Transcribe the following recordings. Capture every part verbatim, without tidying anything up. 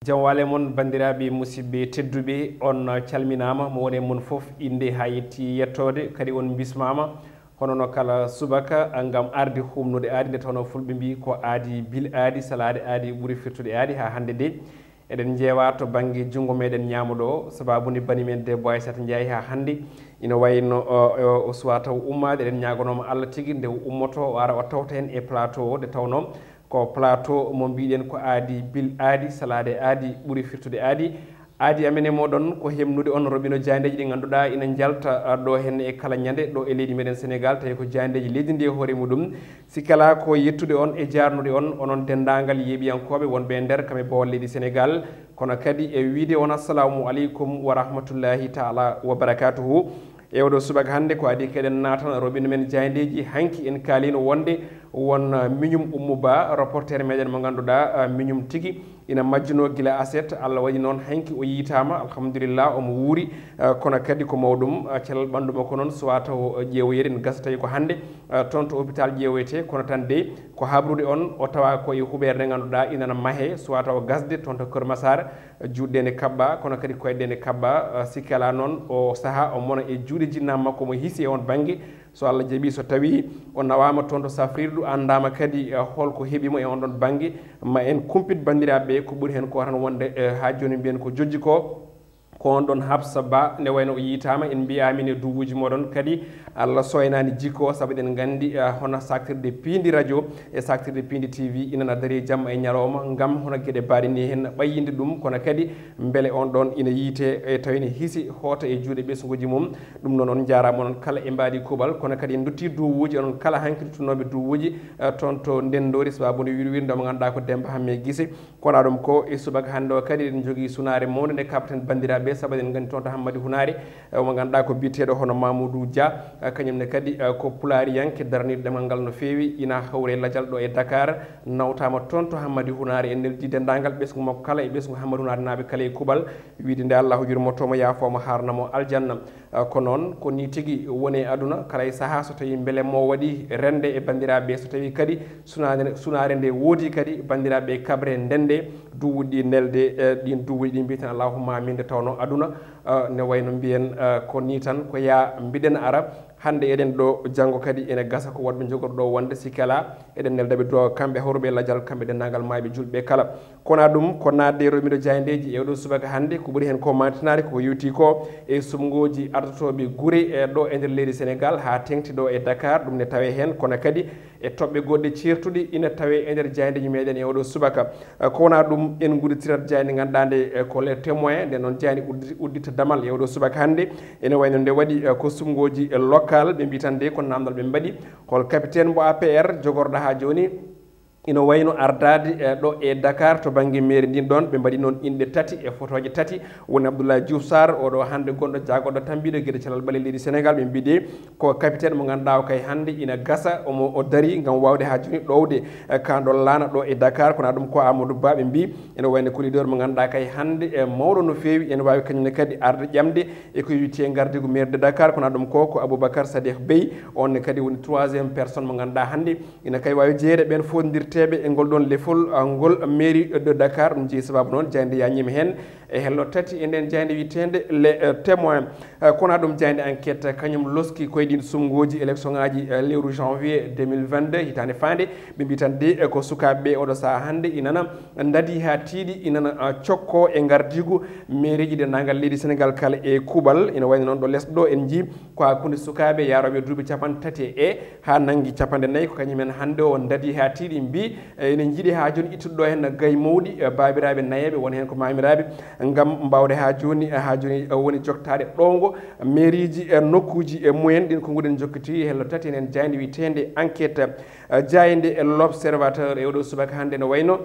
Jam waale mon, banndiraaɓe musidɓe tedduɓe, on calminaama, mo woni e mon fof innde haa yetti yettoode, kadi on mbismaama hono no kala subaka ngam arde humnude aadi, nde tawnoo fulɓe mbii ko aadi bil aadi, salaade aadi ɓuri firtude aadi. Haa hannde de eɗen njeewa to bannge junngo meɗen ñaamo ɗo, sabaabu ni bani men debbo Aysata Njaay haa hannde ina wayno o, o, o suwaa taw ummaade. Eɗen ñaagonooma Allah tigi nde o ummotoo o ara o tawta en e plateau o, nde tawnoo ko plateau mo mbiɗen ko aadi bil aadi, salaade aadi ɓuri firtude aadi. Aadi amen e moɗon ko hemnude on, roɓino jaayndeeji ɗi ngannduɗaa ina njalta, ah, ɗo henne e kala ñande ɗo e leydi meɗen Sénégal, tawi ko jaayndeeji leydi ndi e hoore muɗum. Sikkala ko yettude on e jaarnude on, onon denndaangal yeeɓiyankooɓe wonɓe e nder kam e bowal leydi Sénégal, kono kadi e wiide on assalamu aleykum wa rahmatullahi taala wa barakatuhu. E oɗo subaka hannde ko adii keɗen naatan roɓino men jaayndeeji. Hanki en kaaliino wonde won, ah, miñum Ummu Ba, reporter meɗen mo ngannduɗaa, ah, miñum tigi ina majjunoo gila aset. Allah waɗi noon hanki o yiytaama, alhamdulillah, omo wuuri, ah, kono kadi ko mawɗum, ah, calal ɓanndu makko noon suwaa taw, ah, ƴeewoyeede ene gasa tawi ko hannde, ah, toon to hôpital ƴeewoytee, kono tan de ko habrude on o tawa ko e huɓeere nde ngannduɗaa inana mahee, suwaa taw gasde toon to Kër Massar. Juuɗe ɗe ne kaɓɓa, kono kadi koyɗe ɗe ne kaɓɓa. Ah, sikke alaa noon, o sahaa o mona e juuɗe jinnaaɓe makko mo hiisi e on bannge. So Allah jaɓii, so tawii o nawaama toon to safrirdu, anndaama kadi, ah, hol ko heɓi mo e on ɗon bannge, ma en kumpit banndiraaɓe ɓe, ko ɓuri heen ko tan wonde, eh, haa jooni mbiyen ko jojji ko, ko on ɗon Habsa Ba, nde wayno o yiytaama, en mbiyaami ne duwuuji moɗon kadi Allah soynaani jikko, sabu eɗen nganndi, ah, hono saktirde piindi radio e saktirde piindi T V inana darii jamma e ñalawma ngam hono geɗe baaɗe ni heen ɓayyinde ɗum, kono kadi mbele on ɗon ina yiytee e tawi ne hiisi hoota e juuɗe ɓesnguuji mum. Ɗum noon on njaaraama onon kala e mbaadi kuuɓal, kono kadi en nduttii duwuuji, onon kala hanki nduttunooɓe duwuuji, eh, toon to Ndenndoori, sababu nde wirwirnde mo ngannduɗaa ko Demmba Hammee Gise. Kono ɗum ko e subaka hannde o kadi eɗen njogii sunaare mawnde nde kaɓaten banndiraaɓe, sabu eɗen nganndi toon to Hammadi Hunaare, eh, mo ngannduɗaa ko biyeteeɗo hono Mamoudou Dia, eh, kañum ne kadi, eh, ko pulaariyanke daraniiɗo ɗemngal ngal no feewi, ina hawre lajal ɗo e Dakar, nawtaama toon to Hammadi Hunaare. En neldii denndaangal ɓesngu makko kala e ɓesngu Hammadi Hunaare naaɓe kala e kuuɓal, wiide nde Allahu yurmoto mo, yaafo mo, haarna mo aljanna. Ah, ko noon, ko nii tigi woni e aduna, kala e sahaa so tawii mbele mo waɗi rende e banndiraaɓe, so tawii kadi sunaare, sunaare nde woodi kadi banndiraaɓe kaɓre ndende duwuuji ɗi nelde, eh, ɗin duwuuji ɗi mbiiten allahumma amin, nde tawnoo aduna, ah, ne wayno mbiyen, ah, ko nii tan, ko yaa mbiɗen ara, hannde eɗen ɗo, janngo kadi ene gasa ko woɗɓe njogorɗo wonde, sikke alaa, eɗen nelda ɓe duwaw kamɓe hawruɓe lajal, kamɓe denndaangal maayɓe julɓe kala. Kono ɗum ko naatde e roɓino jaayndeeji e oɗo subaka hannde, ko ɓuri heen ko maantinaade ko yowti ko e suɓngooji ardotooɓe gure, e ɗo e nder leydi Sénégal haa teŋti ɗo e Dakar, ɗum ne tawee heen, kono kadi e toɓɓe goɗɗe ceertuɗe ina tawee e nder jaayndeeji meɗen e oɗo subaka. Eh, ko wonaa ɗum, en ngudditirat jaaynde ngannduɗaa nde, eh, ko Les Témoins, nden noon jaaynde uddi-, uddita damal e oɗo subaka hannde. Ene wayno nde waɗi, eh, ko suɓngooji, eh, local, ɓe mbii tan nde ko namdal ɓe mbaɗi. Hol capitaine mo A P R jogorɗo haa jooni? Ina wayno ardaade, eh, ɗo e Dakar to bannge mairie ndin ɗon, ɓe mbaɗi noon inɗe tati e fotooje tati. Woni Abdoulaye Diouf Sarr, oɗo hannde gonɗo jaagorɗo tambiiɗo geɗe calal ɓalli leydi Sénégal, ɓe mbiɗi ko capitaine mo ngannduɗaa o kay hannde ina gasa, omo o darii ngam waawde haa jooni ɗowde, eh, ka ɗon laana ɗo e Dakar. Kono ɗum ko Amadou Ba ɓe mbii, ina wayno ko leader mo ngannduɗaa kay hannde e mawɗo no feewi, ene waawi kañum ne kadi arde ƴamde e ko wiyetee ngardigu maire de Dakar. Kono ɗum ko, ko Aboubacar Sadikh Bèye, on ne kadi woni troisième personne mo ngannduɗaa hannde ina kay waawi jeyeede ɓeen foondirteeɓe e ngol ɗoon lefol, ah, ngol mairie de Dakar. Ɗum jeyi sababu noon jaaynde yañiima heen e hello tati e nden jaaynde wiyeteende Les, eh, Témoins. Eh, kono ɗum jaaynde Enquête, kañum loski koye ɗiin suɓngooji élection ŋaaji, eh, lewru janvier deux mille vingt-deux, hitaande faande. Ɓe mbii tan de, eh, ko sukaaɓe ɓe oɗo sahaa hannde inana ndadi haa tiiɗi, inana, ah, cokko e ngardiigu mairieji denndaangal leydi Sénégal kala e kuuɓal. Ina wayno noon ɗo les ɗo en njii ko hakkunde sukaaɓe yaarooɓe duuɓi capanɗe tati e haa nanngi capanɗe nayi, ko kañum en hannde o ndadi haa tiiɗi mbii, eh, ene njiɗi haa jooni ittude ɗo heen gayi mawɗi, eh, baabiraaɓe nayeeɓe, won heen ko maamiraaɓe, ngam mbaawde haa jooni, eh, haa jooni, eh, woni joktaade ɗowngo mairieji, eh, nokkuuji, eh, mumen. Ɗin ko nguɗen jokkiti hello tati enen jaaynde wiyeteende Enquête, eh, jaaynde, eh, L'Observateur e oɗo subaka hannde no wayno.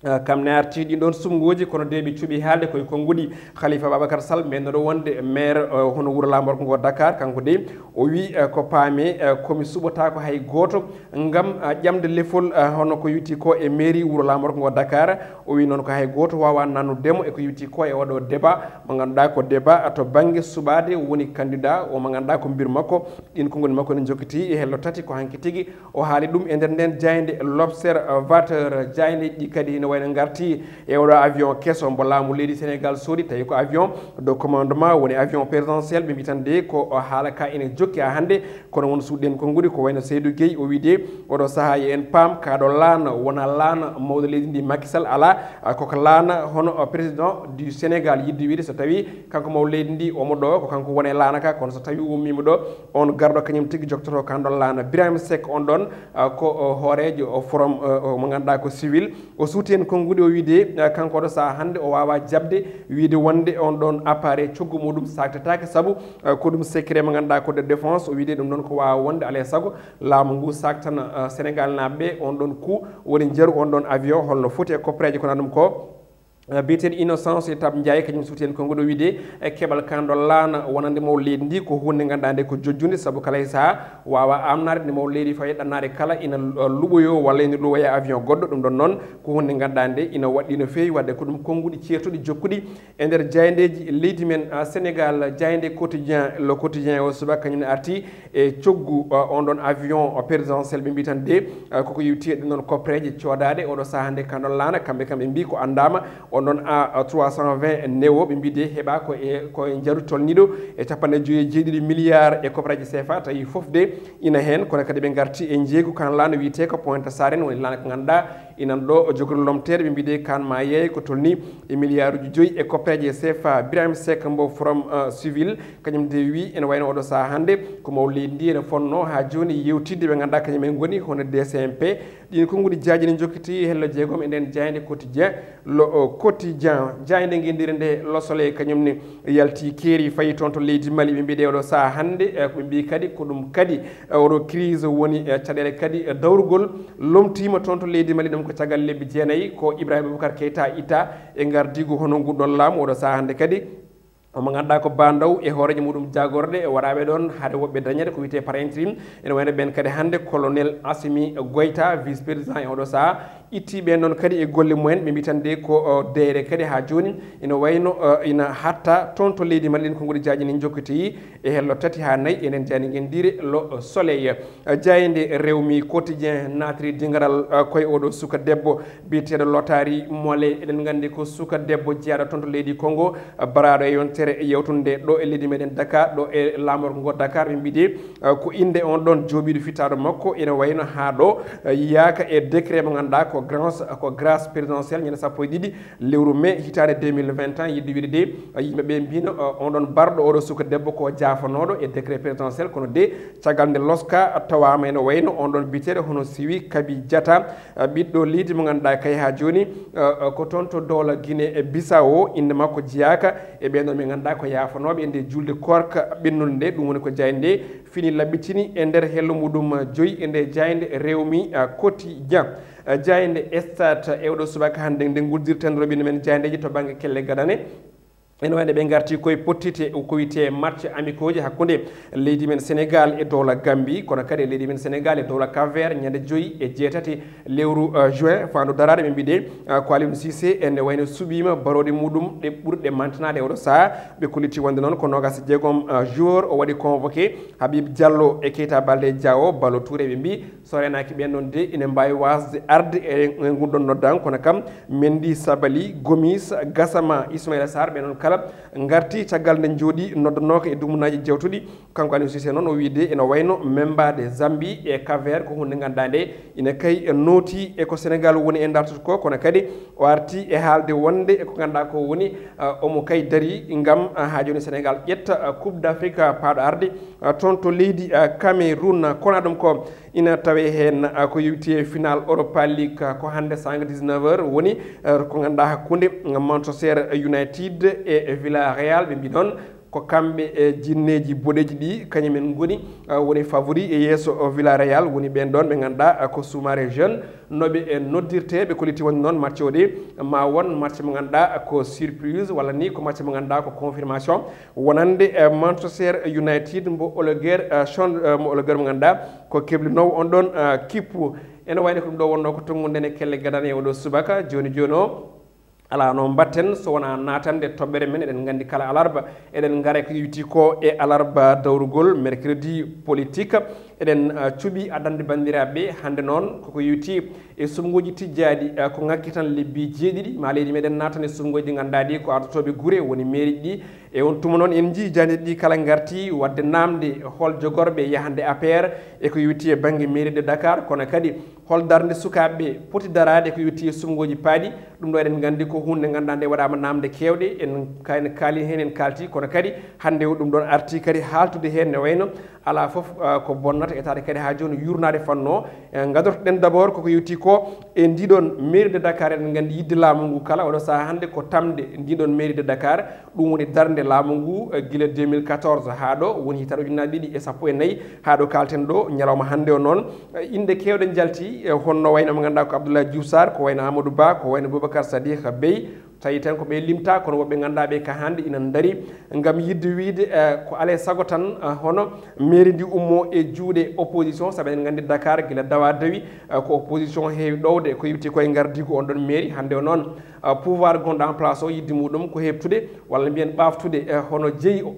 Ah, kam ne arti ɗin ɗon suɓngooji, kono de ɓe cuɓi haalde koye konnguɗi Khalifa Babacar Sall, mennoɗo wonde maire, eh, hono wuro laamorgo ngo Dakar. Kanko de O wi eh, ko paami eh, komi suɓotaako hay gooto ngam eh, ƴamde lefol eh, hono ko yowiti ko e mairie wuro laamorgo ngo Dakar. O wi noon ko hay gooto waawaa nannude mo e ko yowiti ko e oɗo débat mo ngannduɗaa ko débat to bannge suɓaade woni candidat o mo ngannduɗaa ko mbir makko. Ɗin konnguli makko ene njokkiti e hello tati ko hanki tigi o haali ɗum e nder nden jaaynde L'Observateur. Jaayndeeji ɗi kadi ene wayno ngarti e oɗo avion keso mbo laamu leydi Sénégal soodi, tawi ko avion de commandement woni avion présidentiel. Ɓe mbi tan de ko haala ka ene jokki ha hannde, kono won suuɗen konnguli ko wayno Seydou Gueye o wi de oɗo sahaa yo en paam kaɗo laana wona laana mawɗo leydi ndi Macky Sall alaa, koko laana hono président du Sénégal. Yidde wiide so tawi kanko mawɗo leydi ndi omo ɗo ko kanko woni e laana ka, kono so tawi ummima ɗo on garɗo kañum tigi joktoto ka ɗon laana. Birahima Seck on ɗon ah, ko oh, hooreejo oh, forum oh, oh, mo ngannduɗaa ko civil. O suuti heen konnguɗi o wiide ah, kanko oɗo sahaa hannde o waawaa jaɓde wiide wonde on ɗon appareil coggu muɗum saktataake sabu ah, ko ɗum secret mo ngannduɗaa ko de défense. O wiide ɗum ɗon ko waawa wonde alaa e sago laamu ngu saktana ah, Sénégal naaɓe ɓe on ɗon ku woni njaru on ɗon avion holno foti e koppareeje ko na ɗum ko. Eh, biyeteeɗo Innocence e Tab Ndiaye kañum suuti heen konnguɗi o wiide e keɓal kanɗo laana wonande mawɗo leydi ndi ko huunde ngannduɗaa nde ko jojjunde sabu kala e sahaa waawa amnaade nde mawɗo leydi fawi ɗannaade kala ina eh, luɓoyo walla ina luɓoya avion goɗɗo. Ɗum ɗon noon ko huunde ngannduɗaa nde ina waɗɗii no feewi waɗde ko ɗum konnguɗi ceertuɗi jokkuɗi e nder jaayndeeji leydi men ah, Sénégal. Jaaynde quotidien le quotidien o subaka kañum ne arti e coggu uh, on ɗon avion uh, présidentiel ɓe mbi tan de uh, koko yewti e ɗum ɗon koppereeje coodaade oɗo sahaa nde ka ɗon laana kamɓe kam ɓe mbi ko anndaama on ɗon a 320 newo ɓe mbi de heɓa ko e ko e njaru tolniɗo e capanɗe joyi e jeeɗiɗi milliard e koppereeje cfa tawi fof de ina heen kono kadi ɓe ngarti e njeeygu kan laana wiyetee ko pointe saren woni laana ko ngannduɗaa inan ɗo o jogori lomteede ɓe mbi de kan ma yeey ko tolni e milliarduji joyi e koppereeje cfa birahim sek mbo from uh, civil kañum de wi ene wayno oɗo saha hannde ko maw leydi ndi ene fonno ha joni yewtidde ɓe ganduɗa kañum en goni hono dcmp. Ɗin konnguɗi jaaji ne jokkiti hello jeegom e nden jayde quotidien le quotidien jayde guindire nde le soleil kañum ne yalti keeri fayi toon to leydi mali ɓe mbiɗe oɗo saha hannde e ko ɓe mbi kadi ko ɗum kadi e oɗo crise woni e caɗele kadi e dawrugol lomtima toon to leydi mali ɗum ko caggal lebbi jeenayi ko ibrahima boubacar keyta itta e ngardigu hono nguɗon laamu oɗo saha hannde kadi omo ganduɗa ko bandaw e hoorejo muɗum jagorɗe e waɗaɓe ɗon haade woɓɓe dañede ko wiyete par intérim ene wayno ɓen kadi hannde colonel asimi goyta vice président e oɗo saha itti ɓen ɗon kadi e golle mumen ɓe mbi tan de ko deyre kadi ha joni ene wayno ina hatta toon to leydi mali ɗin konnguɗi jaaji ni jokkitoyi e hello tati ha nayyi enen jani guendire le soleil. Jayde rewmi quotidien natri dingaral koye oɗo suka debbo biyeteɗo lotari mole eɗen gandi ko suka debbo jeyaɗo toon to leydi congo baraɗo e yontere yewtunde ɗo e leydi meɗen dakar ɗo e lamorgo ngo dakar ɓe mbiɗi ko inde on ɗon jooɓiɗo fittaɗo makko ene wayno ha ɗo yiyaka e décret mo ganduɗa ko grâce ko grâce présidentielle ñande sappo e ɗiɗi lewru mai hitande deux mille vingt et un yidde wiide de yimɓe ɓe mbino on ɗon barɗo oɗo suka debbo ko jafanoɗo e décret présidentiel kono de caggal nde loska tawama ene wayno on ɗon biteɗo hono siwi kabi jata ɓiɗɗo leydi mo ganduɗa kay ha joni ko toon to dowla guine e bisawo inde makko jiyaka e ɓen ɗon ɓe ganduɗa ko yafanoɓe e nde julde korka ɓennude nde ɗum woni ko jayde nde fini laɓɓitini e nder hello muɗum joyi e nde jayde rewmi quotidien jayde stade e oɗo subaka hannde nde guddirten robine men jaydeji to banggue kelle gadane ene wayno ɓe garti koye pottite ko wiyte match amicaux ji hakkude leydi men sénégal e dowla gambi kono kadi e leydi men sénégal e dowla cap vert ñande joyi e jeetati lewru juin fandu darade ɓe mbiɗe ko aliou sisé ene wayno suɓima barode muɗum ɗe ɓurɗe mantanade e oɗo saha ɓe kolliti wonde noon ko nogas e jeegom jour o waɗi convoqué habib diallo e keyta balde diawo balo touré ɓe mbi so renaki ɓen ɗon de ina mbawi wasde arde e ngunɗon noddan kono kam mendi sabali gomis gasama ismaila sar ɓen ɗon kala garti caggal nde jooɗi noddanoka e dumunaji jewtuɗi kanko aliou sisé noon o wiide ene wayno membade zambi e caver ko hunde ganduɗa nde ina kay nooti e ko sénégal woni e dartata ko kono kadi o arti e haalde wonde e ko ganduɗa ko woni omo kay dari gam ha joni sénégal ƴetta coupe d' afrique paaɗo arde toon to leydi cameroun kona ɗum ko ina tawe heen ko yewti e final europa league ko hannde sanga dix-neuf heures woni ko ganduɗa hakkude manchester united e villarreal ɓe mbi noon Ko kamɓe e jinneeji boɗeeji ɗi, kañum en ngoni, eh, woni favori e yeeso, eh, Villarreal, woni ɓeen ɗoon ɓe ngannduɗaa, eh, ko Soumaré Jeune, no ɓe, eh, noddirtee, ɓe kolliti wonde noon match o de, ma won match mo ngannduɗaa ko surprise, walla ni ko match mo ngannduɗaa ko confirmation, wonande, eh, Manchester United mbo Ole Gunnar, eh, Son-, eh, mo Ole Gunnar mo ngannduɗaa ko keblinoowo on ɗoon, eh, kippu. Ene wayno ko ɗum ɗo wonno ko tonngude nde kelle gadane e oɗo subaka, jooni jooni o. Alaa no mbatten so wonaa naatande toɓɓere men. Eɗen nganndi kala alarba eɗen ngara ko yowiti ko e alarba dawrugol, mercredi politique. Eɗen, ah, cuɓi addande banndiraaɓe hannde noon koko yowiti e suɓngooji tijjaaɗi, ah, ko ŋakki tan lebbi jeeɗiɗi, ma leydi meɗen naatan e suɓngooji ɗi ngannduɗaa ɗi ko ardotooɓe gure woni mairie ɗi. E on tuma noon en njii jaandeeji ɗi kala ngarti waɗde naamde hol jogorɓe yahande A P R e ko yowiti e bannge mairie de Dakar, kono kadi hol darnde sukaaɓe poti daraade ko yowiti e suɓngooji paaɗi. Ɗum ɗo eɗen nganndi ko huunde nde ngannduɗaa nde waɗaama naamnde keewɗe, en kayne kaali heen, en kaalti, kono kadi hannde o ɗum ɗoon arti kadi haaltude heen ne wayno alaa fof, ah, ko bonnata etaade kadi haa jooni yuurnaade fanno. Eh, ngadortoɗen d'abord koko yowiti ko e ndiɗon mairie de Dakar, eɗen nganndi yidde laamu ngu kala oɗo sahaa hannde ko tamde ndiɗon mairie de Dakar. Ɗum woni darnde laamu ngu, eh, gila deux mille quatorze haa ɗo, woni hitaande ujunnaji ɗiɗi e sappo e nayi haa ɗo kaalten ɗo, ñalawma hannde o noon. Eh, inɗe keewɗe njalti, eh, honno wayno mo ngannduɗaa ko Abdoulaye Diouf Sarr, ko wayno Amadou Ba, ko wayno Boubacar Sadikh Bèye, tawi tan ko ɓe limta, kono woɓɓe ngannduɗaa ɓe ka hannde ina ndari ngam yidde wiyde, eh, ko alaa e sago tan, eh, hono mairie ndi ummo e juuɗe opposition, sabu eɗen nganndi Dakar gila dawa dawi, eh, ko opposition heewi ɗowde ko yowiti koye ngardiigu on ɗon mairie. Hannde o noon, eh, pouvoir gonɗo en place o yidde muɗum ko heɓtude walla mbiyen ɓaaftude, eh, hono jeyi o,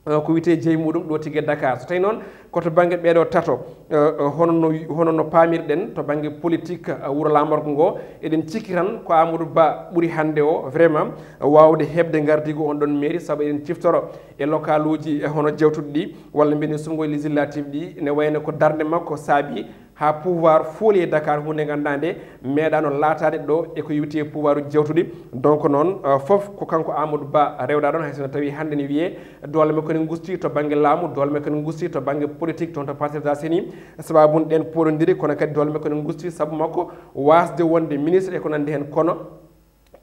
eh, ko wiyetee jeyi muɗum ɗo tigi e Dakar. So tawi noon ko to bannge ɓeeɗo tato, eh, eh, hono no, hono no paamirɗen to bannge politique, eh, wuro laamorgo ngo, eɗen cikki tan ko Amadou Ba ɓuri hannde o vraiment waawde heɓde ngardiigu on ɗon mairie, sabu eɗen ciftoro e local uji, eh, hono jewtuɗi ɗi walla mbiyen suɓngooji législative ɗi, ne wayno ko darnde makko saabi haa pouvoir fooli e Dakar, huunde ngannduɗaa nde meeɗaano laataade ɗo e ko yowiti e pouvoir uji jewtuɗi. Donc noon, euh, fof ko kanko Amadou Ba rewɗaa ɗoon, hay so tawii hannde ne wiyee doole makko ne ngusti to bannge laamu, doole makko ne ngusti to bannge politique toon to Parcelles Assainies. Sababu ɗeen pooɗondire, kono kadi doole makko ne ngusti sabu makko waasde wonde ministre e ko nanndi heen, kono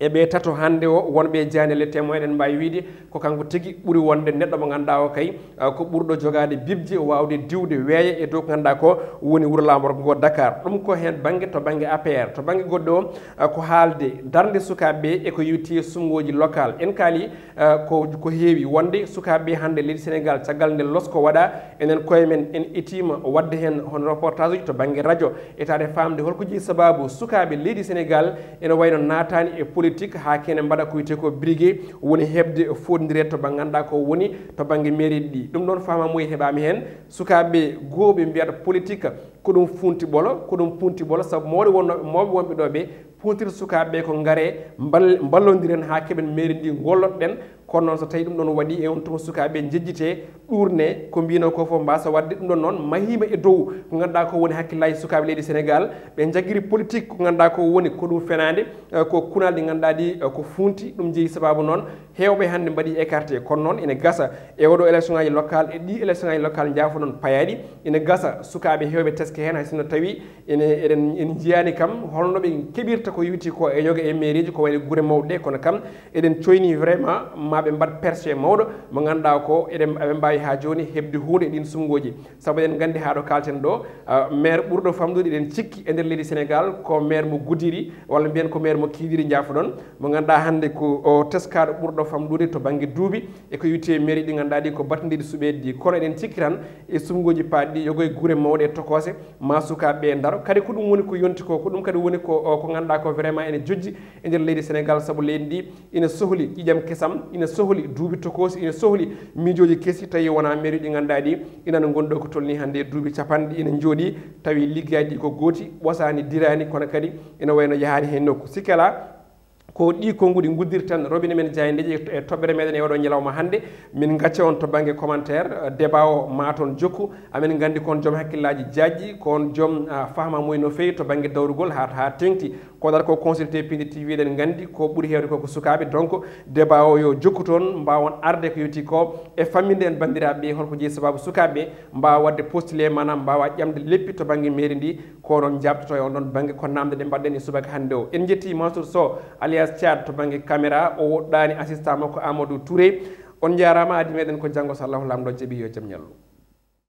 e ɓe tato hannde o wonɓe e jaanelle Témoin, eɗen mbaawi wiyde ko kanko tigi ɓuri wonde neɗɗo mo ngannduɗaa o kay, ah, ko ɓurɗo jogaade bibje, waawde diwde weeyo e dow ko ngannduɗaa ko woni wuro laamorgo ngo Dakar. Ɗum ko heen bannge to bannge A P R. To bannge goɗɗo o, ah, ko haalde darnde sukaaɓe ɓe e ko yowiti e suɓngooji local. En kaali, ah, ko, ko heewi wonde sukaaɓe ɓe hannde leydi Senegaal, caggal nde losko waɗaa, enen koye men en etiima waɗde heen hono reportage uji to bannge radio, etaade faamde holko jeyi sababu sukaaɓe leydi Senegaal ene wayno naataani e politique, haa kene mbaɗa ko wiyetee ko briguer, woni heɓde fooɗondireede to bannge ngannduɗaa ko woni to bannge mairie ɗi. Ɗum ɗoon faama moy heɓaama heen, sukaaɓe goo ɓe mbiyata politique ko ɗum funti ɓolo, ko ɗum funti ɓolo, sabu mawɓe wonnooɓe, mawɓe wonɓe ɗo ɓe puntirta sukaaɓe ɓe ko ngaree mbal-, mballondiren haa keɓen mairie ndi, ngolloɗen. Kono noon so tawii ɗum ɗoon waɗii e on tuma sukaaɓe njejjitee, ɗuurne, ko mbiyno ko fof mbaasa waɗde. Ɗum ɗoon noon mahiima e dow ko ngannduɗaa ko woni hakkillaaji sukaaɓe leydi Senegaal. Ɓe njagiri politique ko ngannduɗaa ko woni ko ɗum fenaande, eh, ko kunal ɗi ngannduɗaa ɗi, eh, ko funti. Ɗum jeyi sababu noon heewɓe hannde mbaɗi écarté. Kono noon ene gasa e oɗo élection ngaji local e ɗi élection ngaji local njaafoɗon payaaɗi. Ene gasa sukaaɓe heewɓe teske heen, hay sinno tawi ene, eɗen, en njiyaani kam holno ɓe keɓirta ko yowiti ko e yoga e mairie ji ko wayno gure mawɗe ɗe. Kono kam eɗen coyni vraiment ma ɓe mbaɗ percé mawɗo mo ngannduɗaa ko eɗen, eɓe mbaawi haa jooni heɓde huunde e ɗiin suɓngooji. Sabu eɗen nganndi haa ɗo kaalten ɗo, ah, maire ɓurɗo famɗude eɗen cikki e nder leydi Senegaal ko maire mo Goudiri, walla mbiyen ko maire mo Kidiri, njaafoɗon, mo ngannduɗaa hannde ko o teskaaɗo ɓurɗo famɗude to bannge duuɓi e ko yowiti e mairie ɗi ngannduɗaa ɗi ko battindiiɗi suɓeede ɗi. Kono eɗen cikki tan e suɓngooji paaɗi ɗi yoga e gure mawɗe e tokoose ma sukaaɓe ɓe ndaro. Kadi ko ɗum woni ko yonti ko, ko ɗum kadi woni ko, o, ko ngannduɗaa ko vraiment ene jojji e nder leydi Senegaal, sabu leydi ndi ina sohli ƴiƴam kesam, ina sohli duuɓi tokoosi, ina sohli miijooji kesi, tawi wonaa mairie ɗi ngannduɗaa ɗi ina no ngonɗo ko tolni hannde e duuɓi capanɗe ina njooɗi, tawi liggaaji ɗi ko gooti, ɓosaani, diraani, kono kadi ina wayno yahaani heen nokku. Sikke alaa, ko ɗi konnguɗi nguddirten robinet men jaayndeeji e toɓɓere meɗen e oɗo ñalawma hannde. Min ngacca on to bannge commentaire, eh, débat o ma toon jokku. Amin nganndi ko on joom hakkillaaji jaajɗi, ko on joom, ah, fahma moy no feewi to bannge dawrugol haa, haa teŋti. Ko dal ko consulté Pindi T V, eɗen nganndi ko ɓuri heewde ko, ko sukaaɓe. Donc, débat o yo jokku toon, mbaawon arde ko yowiti ko e famminde en banndiraaɓe ɓe holko jeyi sababu sukaaɓe ɓe mbaawa waɗde postulé, maanaam mbaawa ƴamde leppi to bannge mairie ndi. Ko onon njaabtoto e on ɗon bannge ko naamnde ɗe mbaɗɗen e subaka hannde o. En njetti Mansour Sow alias Thiat to bannge caméra, o woɗɗaani assistant makko Amadou Touré. On njaaraama, aadi meɗen ko janngo, so Allahu Laamɗo jaɓi, yo jam ñallu.